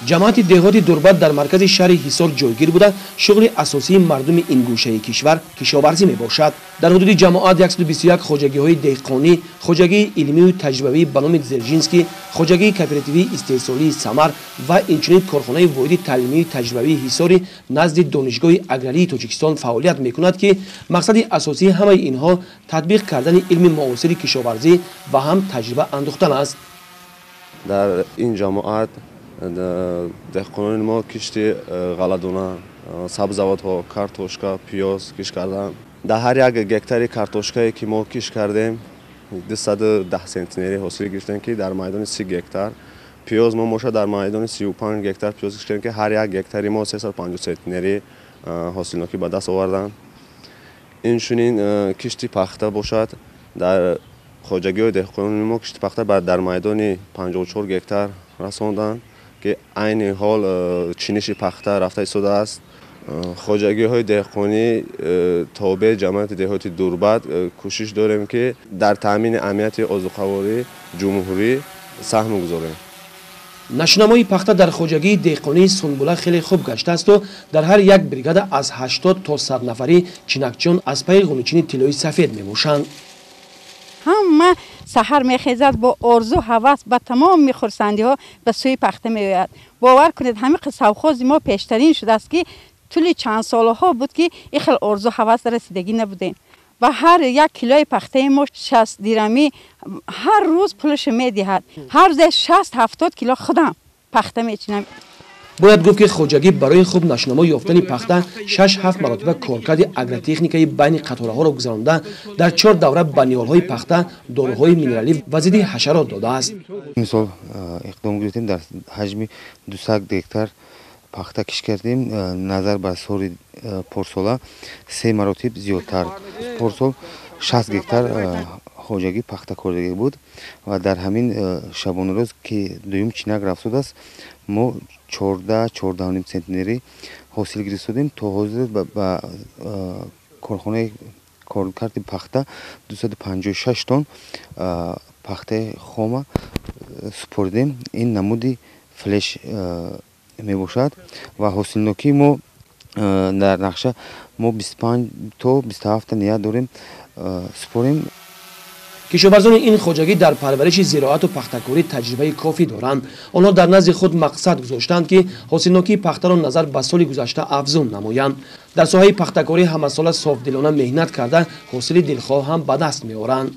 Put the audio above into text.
Ҷамоати деҳоти Дурбат дар маркази шаҳри Ҳисор ҷойгир буда, шуғли асосии мардуми ин гӯшаи кишвар кишоварзӣ мебошад. Дар ҳудуди ҷамоат 121 хоҷагиҳои деҳқонӣ, хоҷагии илмию таҷрибавӣ ба номи Дзержинский, хоҷагии кооперативии истеҳсолии Самар ва инчунин корхонаи воҳиди таълимию таҷрибавии Ҳисори назди Донишгоҳи аграрии Тоҷикистон фаъолият мекунад, ки мақсади асосии ҳамаи инҳо татбиқ кардани илми муосири кишоварзӣ ва ҳам таҷриба андӯхтан аст. Дар ин ҷамоат деҳқонони мо кишти ғалладона, сабзавотҳо, картошка, пиёз кишт карданд. Дар ҳар як гектари картошкае ки мо кишт кардем, 210 сентнери ҳосил гирифтем, ки дар майдони 30 гектар. Пиёз мо бошад, дар майдони 35 гектар пиёз кишт кардем, ки ҳар як гектари мо 350 сентнери ҳосилнокӣ ба даст оварданд. Инчунин кишти пахта бошад, дар хоҷагиҳои деҳқонони мо кишти пахта дар майдони 54 гектар расонданд, ки айни ҳол чиниши пахта рафта истодааст. Хоҷагиҳои деҳқонӣ тобеи ҷамоати деҳоти Дурбат кӯшиш дорем, ки дар таъмини амнияти озуқавории ҷумҳурӣ саҳм гузорем. Нашунамои пахта дар хоҷагии деҳқонии Сунбула хеле хуб гаштаасту дар ҳар як бригада аз 80 то 100 нафарӣ чинакчиён аз пайи ғуничини тиллои сафед мебошанд. Ҳама саҳар мехезад, бо орзу ҳавас, ба тамоми хурсандиҳо ба сӯи пахта меояд. Бовар кунед, ҳамин совхози мо пештарин шудааст, ки тӯли чанд солҳо буд, ки ин хел орзу ҳавас расидагӣ набудем. Ва ҳар як килои пахтаи мо 60 дирамӣ ҳар рӯз пулашо медиҳад. Ҳар рӯзе 60-70 кило худам пахта мечинам. Бояд гуфт, ки хоҷагӣ барои хуб нашунамо ёфтани пахта 6-7 маротиба коркарди агротехникаи байни қатораҳоро гузаронда, дар чор давра ба ниҳолҳои пахта доруҳои минералӣ ва зидди ҳашарот додааст. Мисол, иқдом гирифтем, дар ҳаҷми 200 гектар пахта кишт кардем, назар ба соли порсола се маротиб зиёдтар. Порсол 60 гектар хоҷагӣ пахта кордагӣ буд ва дар ҳамин шабонарӯз, ки дуюм чинак рафтудааст, мо 14, 14.5 центнери ҳосил гирифтодем. То ҳозир ба корхонаи коркарди пахта 256 тонн пахтаи хома супоридем. Ин намуди флеш мебошад ва ҳосилнокии мо дар нақша мо 25 то 27 ният дорем супорем. Кишоварзони ин хоҷагӣ дар парвариши зироату пахтакорӣ таҷрибаи кофӣ доранд. Онҳо дар назди худ мақсад гузоштанд, ки ҳосилнокии пахтаро назар ба соли гузашта афзун намоянд. Дар соҳаи пахтакорӣ ҳамасола софдилона меҳнат карда, ҳосили дилхоҳ ҳам ба даст меоранд.